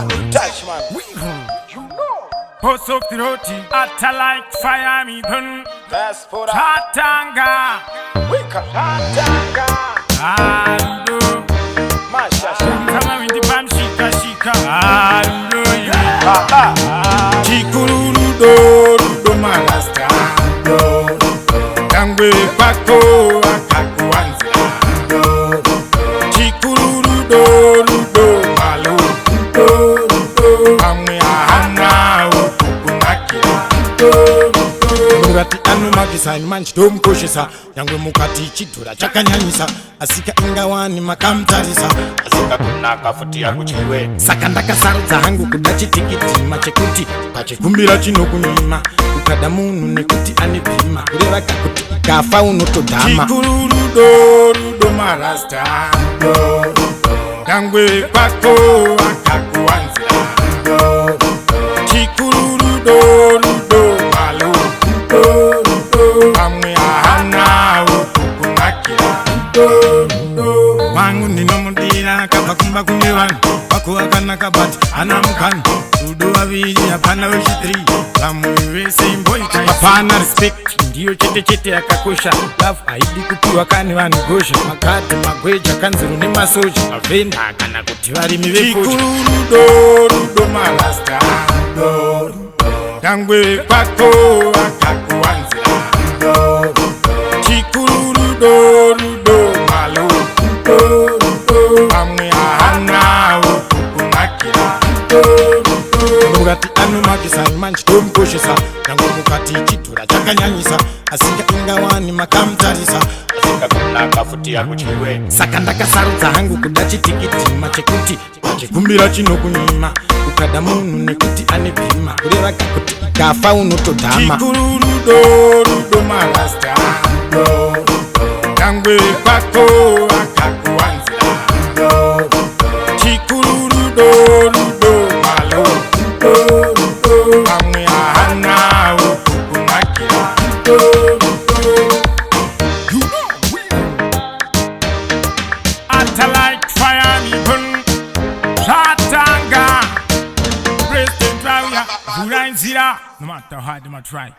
Dutchman. Post of the roti, atta like fire me burn. That's for that. Tatanga, Wake up. Tatanga. Arudo. Mashasha. Kama windi pam shika shika. Arudo, yeah. Baba. Chikuru rudo, rudo marasta. Kangwe kwako akakuwanzira. Chikuru rudo, rudo malo. Pamwe ahana ukukunakira. Mukati anomakisa manje tomukoshesa, nyangwe mukati chidhura chakanyanyisa, asika ingawani makamutarisa, asika kunaka futi yakuchiwe. Saka ndakasarudza hangu kuda chitikitima chekuti pachikumbira chinokunyima. Ukada munhu nekuti ane bhima, kureva kuti kafa unotodhama. Chikuru rudo, rudo marasta, nyangwe kwako akakuwanzira. Chikuru rudo, rudo malo, pamwe ahana ukukunakira. Wangu ndinomudira, akabva kumba kune vanhu wako akanaka, but ana mukana. Rudo vaviri, hapana wechi3, vamwe vese imboita hapana. Respect ndiyo chete chete yakakosha. Love haidi kupiwa kani vanhu gosha, makadhi, magweja, kanzuro nemasoja, mavhenda kana kuti varimi vechikuru. Rudo, rudo marasta, nyangwe kwako akakuwanzira. Chikuru rudo, rudo malo, pamwe ahana ukukunakira. Mukati anomakisa manje tomukoshesa, nyangwe mukati chidhura chakanyanyisa, asika ingawani makamutarisa, asika kunaka futi yakuchiwe. Saka ndakasarudza hangu kuda chitikitima chekuti pachikumbira chinokunyima. Ukada munhu nekuti ane bhima, kureva kuti kafa unotodhama. Chikuru rudo, rudo marasta, nyangwe kwako akakuwanzira. Chikuru rudo, rudo malo, pamwe ahana ukukunakira. Atta like fire me burn. Chatanga. President Rauya, vhura nzira. No matter how them a try.